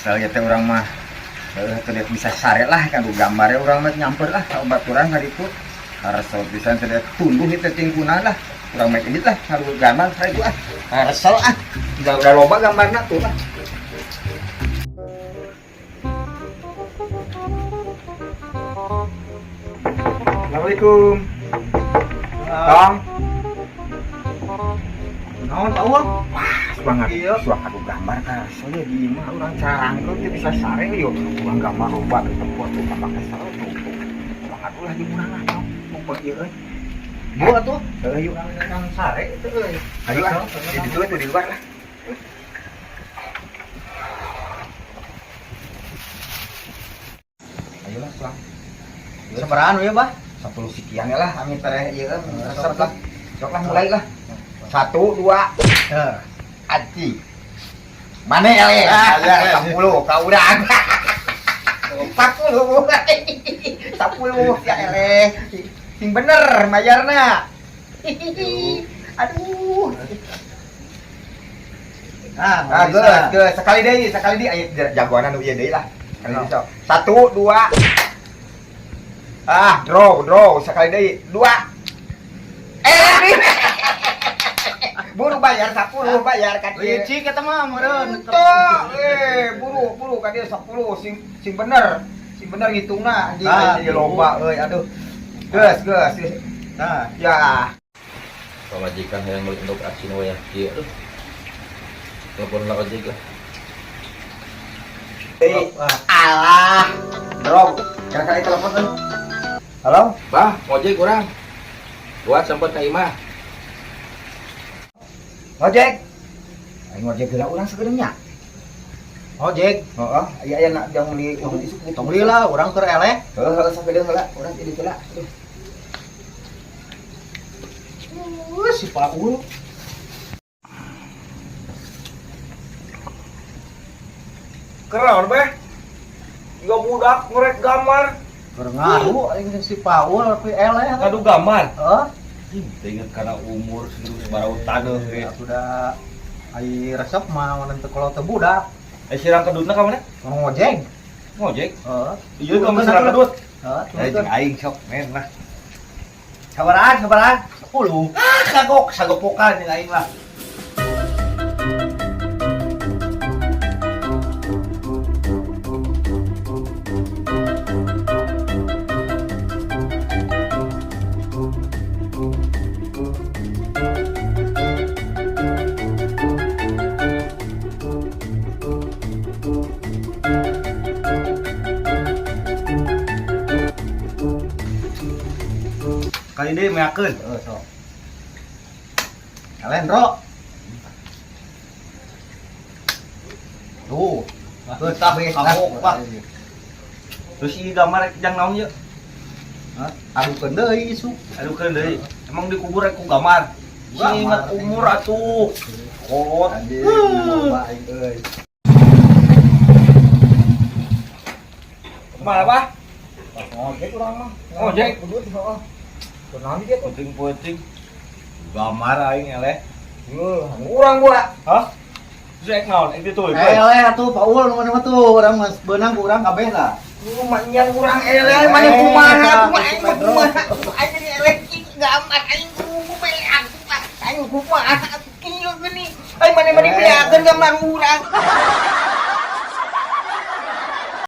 Kesel ya teh urang mah. Heuh, teu bisa sare lah kan gambarnya urang mah nyamper lah ka baturan ka ditu. Karesel pisan teh tunduh itu tingkuna lah. Urang mah edit lah ngadu gambar ka itu ah. Karesel ah. Udah loba gambarna tuh lah. Assalamualaikum. Tong. Naon Pak Ul? Wah, semangat. Iya. Suang adu gambar karesel ya di imah urang carangkeun teu bisa sare yo. Urang gambar loba teu tempo tuh tambah kesel tuh. Semangat ulah di urang ah. Tong. Mumpung ieu euy. Bu atuh. Heuh yuk. Urang kang sare itu euy. Ayo ah. Di ditu tuh di luar lah. Ayolah suang. Sabarahan we, Bah? 10 sekian ya lah, amin teh ieu resep lah. Sok lah mulai lah. 1 2 Heeh. Aji. Mana ele? Ya, 10 ka urang. 10. 10 ya ele. Sing bener mayarna. Aduh. Nah, Ah, geus, geus. Sekali deui aya jagoanan nu ieu deui lah. Sekali deui sok. 1 2. Ah, draw, draw. Sekali deui. 2. Eh, buru bayar 10 bayar kan ieu. Licik eta mah meureun. Tuh, buru buru ka dia 10 sing sing bener. Sing bener ngitungna anjing Ah, jadi lomba euy aduh. Geus, geus. Nah, Ya. Pamajikan hayang meuli endog asin wayah kieu aduh. Telepon lah ojek lah. Eh, alah. Bro, kira-kira telepon euy. Halo? Bah, ngojek urang. Buat sempet ka imah. Ngojek. Aing ngojek geura urang sagedeung nya. Ojek. Heeh, aya aya nak jang meuli udut isuk. Tong beli lah, urang keur eleh. Heeh, heeh sagedeung heula, urang ti ditu lah. Aduh. Si Pak Ul. Keren beh. Tiga budak ngorek gambar. Keur ngaru aing jeung si Pak Ul tapi eleh. Ngadu gambar. Heeh. Ih, inget karena umur segitu sabaraha taneuh ge. Ya sudah ai resep mah mun teu kalau teu budak. Eh sirang kedutna ka mana? Ngojek. Ngojek. Heeh. Iya kamu sirang kedut. Heeh, Eh jeung aing sok men lah. Sabarahan, sabarahan? 10. Ah, kagok sagopokan jeung aing lah. Kali ini meyakeun. Heeh, sok. Kalian, Bro. Tuh. Geus tah kagok pak. Terus ieu gambar jang naon ieu? Hah? Adukeun deui isuk. Adukeun deui. Emang dikubur ku gambar. Gambar. Ingat umur atuh. Kolot. Anjing, loba aing euy. Kumaha bah? Ngojek urang mah. Ngojek? Udut heeh. Kunaon dia tuh? Penting-penting. Gambar aing eleh. Heuh, urang gua. Hah? Terus ek naon? Ek ditulis. Eleh atuh Pak Ul nu mana tuh urang geus beunang ku urang kabeh lah. Lu manyan urang eleh mana kumaha kumaha aing mah kumaha. Aing jadi eleh gambar aing kumaha aing kumaha kieu geuning. Aing mana-mana beakeun gambar urang.